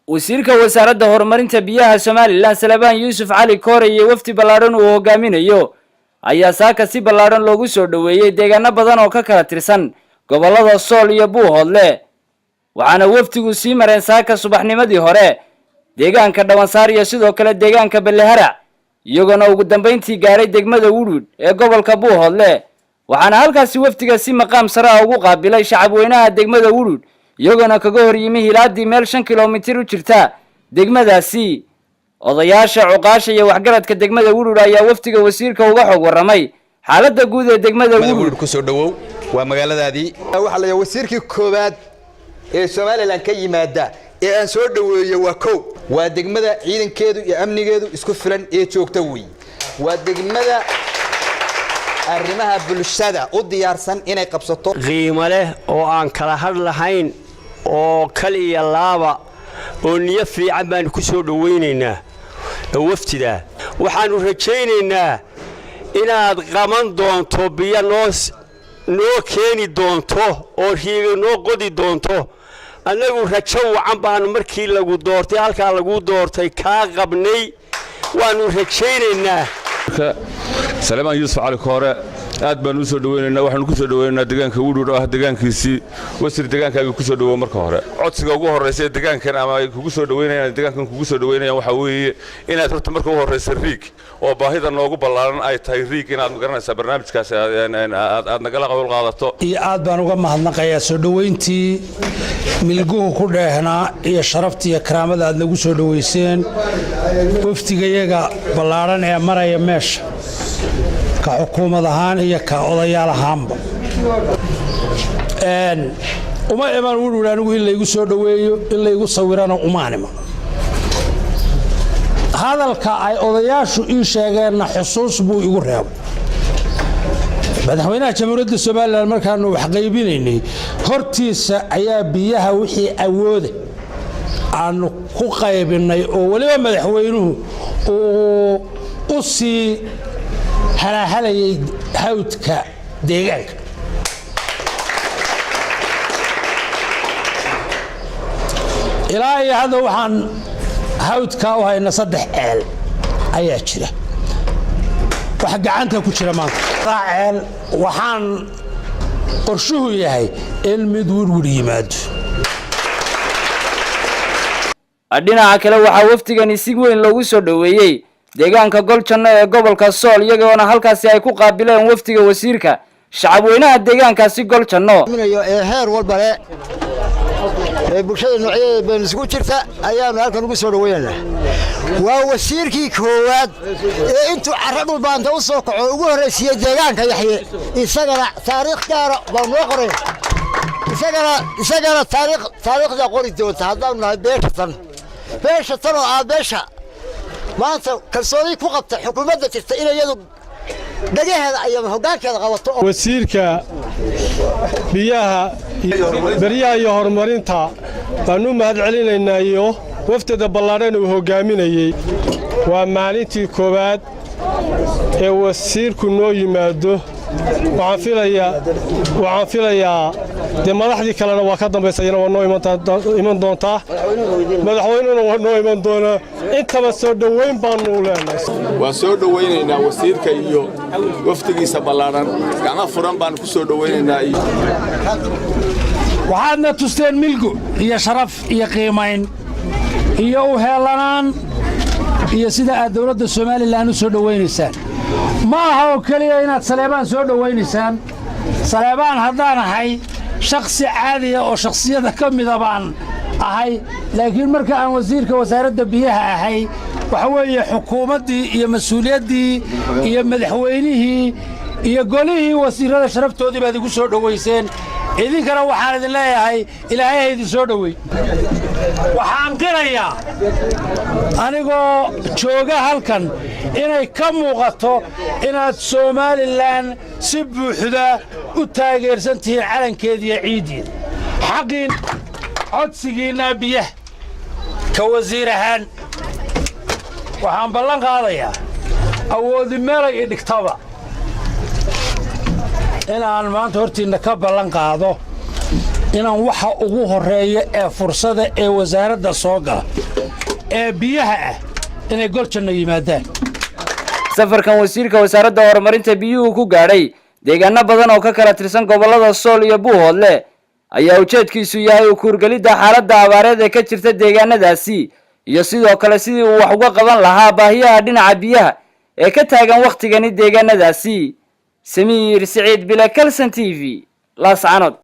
Wasiirka Wasaaradda Horumarinta Biyaha Somaliland, Salebaan Yuusuf Cali Koore, iyo wafdi ballaadhan uu hogaaminayo ayaa saaka si ballaadhan loogu soo dhoweeyey deegaano badan oo ka kala tirsan gobollada Sool iyo Buuhoodle. Waxaana wafdigu sii mareen saaka subaxnimadii hore deegaanka Dhawansaar iyo sidoo kale deegaanka Belleharac, iyagoona ugu dambayntii gaadhay degmada Wudhud ee gobolka Buuhoodle. Waxaana halkaasi wafdiga si maqaam sare ah ugu qaabilay shacabweynaha degmada Wudhud, iyagoona kaga hor yimi hilaadii meel 5 kilomitir u jirta degmadaasi. Odayaasha, cuqaasha iyo waxgaradka degmada Wudhud ayaa wafdiga wasiirka uga xog warramay xaaladda guud ee degmada Wudhud. Kusoo dhawow, waa magaaladaadii. Waxaa la wasiirkii koowaad ee Somaliland ka yimaada ee aan soo dhoweeyo waa kow. Waa degmada ciidankeedu iyo amnigeedu isku filan ee joogta wey. Waa degmada arrimaha bulshada u diyaarsan inay qabsato. Qiimo leh oo aan kala hadh lahayn oo kal iyo laaba oo niyo fiican baannu ku soo dhowaynaynaa waftidaa. Waxaannu rajaynaynaa inaad qaban doonto, biyo noo keeni doonto oo riiga noo qodi doonto. Annagu rajo wacan baannu markii lagu doortay, halkaa lagu doortay, kaa qabnay. Waannu rajaynaynaa. Salebaan Yuusuf Cali Koore aad baan u soo dhaweynaynaa. Waxaanu ku soo dhaweynaynaa deegaanka Wudhudh oo ah deegaankiisii. Wasiir, deegaankaaga ku soo dhawow. Marka hore, codsiga ugu horraysa ee deegaankan ama ay kugu soo dhaweynayaan, deegaankan kugu soo dhaweynayaan, waxaa weeye inaad horta marka u horraysa riig oo baahida noogu ballaaran ay tahay riig, inaad magaranaysaa barnaamijkaas aad nagala qawl qaadato. Iyo aad baan uga mahadnaqayaa soo dhoweyntii milguhu ku dheehnaa iyo sharaftii iyo karaamada aad nagu soo dhoweyseen wafdigayaga ballaadhan ee maraya meesha, ka xukuumad ahaan iyo ka odayaal ahaanba. Uma iman Wudhur anigu in laygu soo dhoweeyo, in laygu sawirana umaan iman. Hadalka ay odayaashu ii sheegeenna xusuus buu igu reebay. Madaxweynaha Jamhuuriyadda Somaliland markaanu wax qaybinaynay hortiisa ayaa biyaha wixii awooda aanu ku qaybinnay, oo weliba madaxweynuhu uu u sii halaahalayay hawdka deegaanka. Ilaa iyo hadda waxaan hawdkaa u hayna saddex ceel ayaa jira, wax gacanta ku jira maanta ceel. Waxaan qorshuhu yahay in mid Wirwir yimaado. Dhinaca kale, waxaa wafdigani si weyn loogu soo dhoweeyey deegaanka Goljanno ee gobolka Sool, iyagoona halkaasi ay ku qaabileen wafdiga wasiirka shacabweynaha deegaankaasi Goljanno. Ee heer walba le ee bulshada noocyadeeda been isugu jirta ayaanu halkan ugu soo dhaweynaynaa. Waa wasiirkii koowaad ee intuu carro dhulbaanta u soo kaco ugu horraysiiyey deegaanka Yaxye. Isagana taariikh gaara baa noo qoray, isagana taariikhdaa qori doonta. Haddaanu nahay beesha tan, beesha tan oo ah beesha maanta kalsooni ku qabta xukuumadda jirta in iyadu dhagaheeda iyo hoggaankeeda qabato. Wasiirka biyaha, beryaha iyo horumarinta baannu mahad celinaynaa iyo wafdada ballaadhan uu hoggaaminayey. Waa maalintii koowaad ee wasiirku noo yimaado. Waxaan filayaa dee madaxdii kalena waa ka dambaysa, iyana waa noo iman doontaa, madaxweynuhuna waa noo iman doonaa. Intaba soo dhoweyn baannu leenahay. Waan soo dhowaynaynaa wasiirka iyo wafdigiisa ballaadhan, gacmo furan baannu ku soo dhowaynaynaa. Waxaadna tusteen milgo iyo sharaf iyo qiimayn iyo u heellanaan iyo sida aad dowladda Somaliland u soo dhowaynaysaan. Ma aha oo keliya inaad Saleebaan soo dhowaynaysaan. Saleebaan haddaan ahay shakhsi caadiya oo shakhsiyada ka mida baan ahay, laakiin marka aan wasiirka wasaaradda biyaha ahay, waxa weeye xukuumaddii iyo mas-uuliyaddii iyo madaxweynihii iyo golihii wasiirrada sharaftoodii baad igu soo dhowayseen. Idinkana waxaan idin leeyahay, Ilaahay ha idin soo dhowey. Waxaan qirayaa anigoo jooga halkan inay ka muuqato inaad Somaliland si buuxda u taageersan tihiin, calankeediiyo ciiddiida. Xaqiin codsigiinnaa biyaha ka wasiir ahaan waxaan ballan qaadayaa, awoodi meelay i dhigtaba, inaan maanta hortiinna ka ballan qaado. Inaan waxa ugu horreeya ee fursada ee wasaaradda soo gala ee biyaha ah inay Goljanna yimaadaan. Safarkan wasiirka wasaaradda horumarinta biyuhu ku gaadhay deegaano badan oo ka kala tirsan gobollada Sool iyo Buuhoodle ayaa ujeedkiisu yahay u kuurgelidda xaaladda abaareed ee ka jirta deegaanadaasi iyo sidoo kale sidii uu wax uga qaban lahaa baahiyaha dhinaca biyaha ee ka taagan wakhtigani deegaanadaasi. Samiir Siciid Bile, Kalson TV, Laascanood.